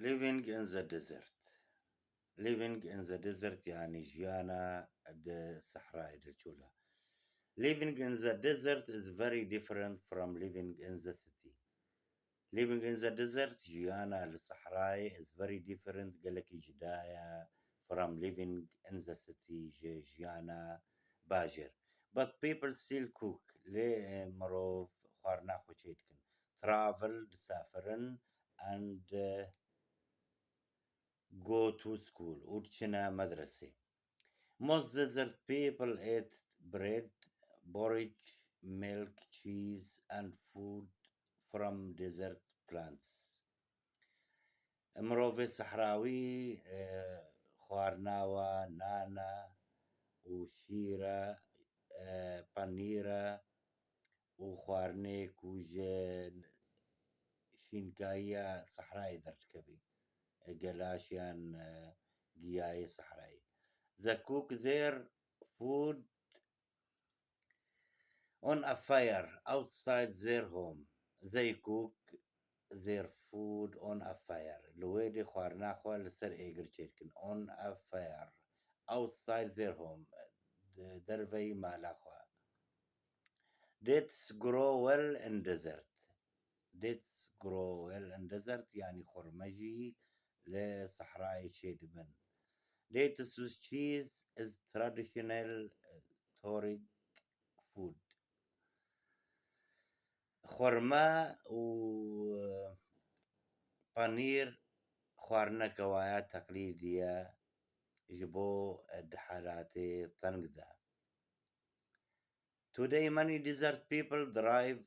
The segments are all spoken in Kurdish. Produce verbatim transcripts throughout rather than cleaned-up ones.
Living in the desert. Living in the desert, yani jiyana di sehrayê de, çola. Living in the desert is very different from living in the city. Living in the desert, jiyana li sehrayê, is very different, gelekî cuda ye, from living in the city, ji jiyana bajêr. But people still cook, lê, eh, mirov xwarina xwe çê dikin. Travel, disafirin, and, eh, go to school, û diçine medresê. Most desert people eat bread, porridge, milk, cheese, and food from desert plants. Mirovê sehrawî, eh, xwarina we nan e û şîr e, eh, penîr e û xwarinê ku ji şînkayiya sehrayê derdikevî, gelaş yan, eh, giyayê sehrayê. They cook their food on a fire outside their home. They cook their food on a fire. Li wê dê xwarina xwe li ser êgir çêdikin. On a fire. Outside their home. Di derveyî mala xwe. Dates grow well in desert. Dates grow well in desert, yani xurme jî li sehrayê çêdibin. Dates with cheese is traditional, eh, Tarik food. Xurme û, eh, panîr xwarineke waya teqlîdî ye ji bo, eh, di halatê teng de. Today, many desert people drive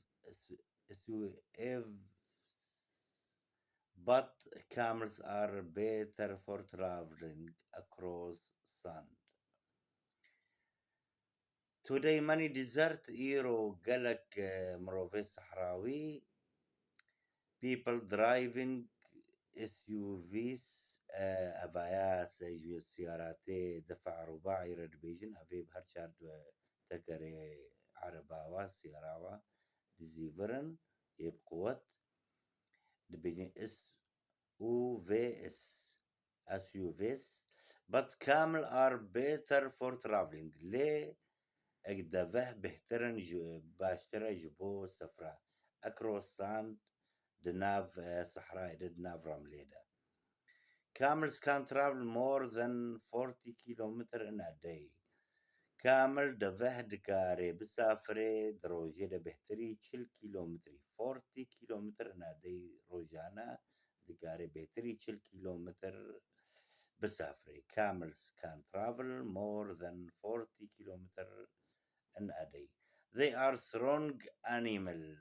S U Vs, but camels are better for traveling across sand. Today, many desert, îro gelek, eh, mirovê sehrawî, people driving S U Vs, eh, evaya se ji siyaratê defa rubaî re dibêjin, evê bi her çar du tekerê ereba wa, siyara wa dizîvirin, yê bi quwet dibêjin S U Vs. S U Vs, but camel are better for traveling. Lê eg deveh bêhtir in ji, baştir e ji bo sefra. Across sand, di nav, eh, sehrayê de, di nav remlê de. Camels can travel more than forty kilometer in a day. Camel deveh dikare bisafire, di rojê de bêhtirî çil kilometrî, forty kilometer in a day, rojane dikare bêhtirî çil kilometer bisafire. Camels can travel more than forty kilometer in a day. They are strong animal.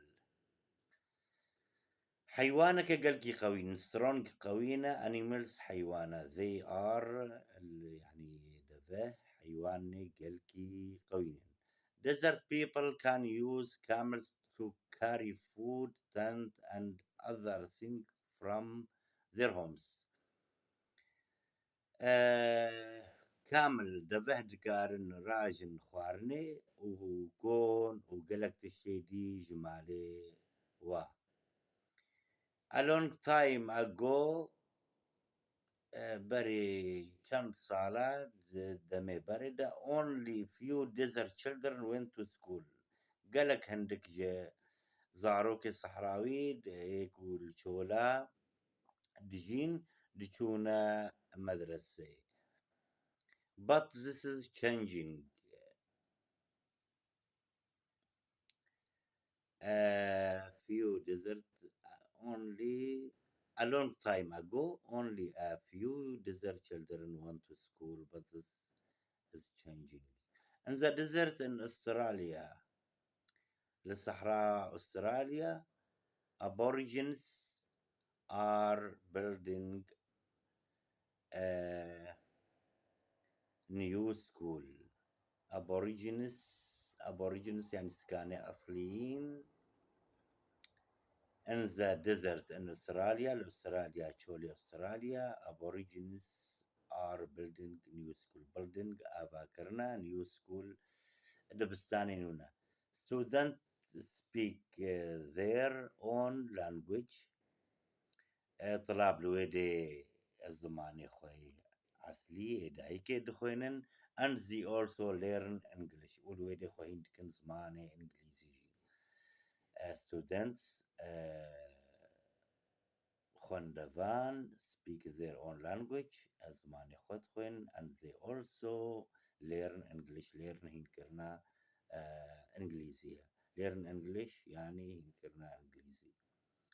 Heywaneke gelkî qewî ne, strong qewî ne, animals heywana. They are, yani deve, heywanê gelkî qewî ne. Desert people can use camels to carry food, tent and other things from their homes. Eh, camel, deveh dikarin rajin xwarinê û gon û gelek tiştê dî ji malê wa. A long time ago, eh, berê çend sala, di demê berê de, only few desert children went to school. Gelek hindik ji zarokê sehrawî, ê ku li çola dijîn, diçûne medreseyê. But this is changing. A few desert, only a long time ago, only a few desert children went to school, but this is changing. In the desert in Australia, li sehra Australia, Aborigines are building a new school. Aborigines, Aborigines yani sikanê esliyîn. In the desert in Australia, li Australia, çolê Australia, Aborigines are building new school. Building, avakirina, new school, dibistanê nû ne. Students speak, eh, their own language. e, tilab li wê dê ez zimanê xwe yê eslî ê dayikê dixwînin, and they also learn English. Û li wê dê xwe hîn dikin zimanê îngilîzî jî. E, students, e, xwendevan speak their own language, ez zimanê xwe dixwînin, and they also learn English. Learn hînkirina, e, îngilîzî ye. Learn English, yanî hînkirina îngilîzî.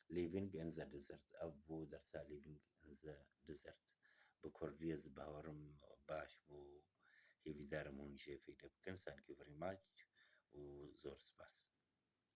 Living in the desert. Ev bû dersa Living in the Desert. Bi kurdî ez bawerim baş bû. Hêvîdarim hûn jê fêde bikin. Thank you very much û zor spas.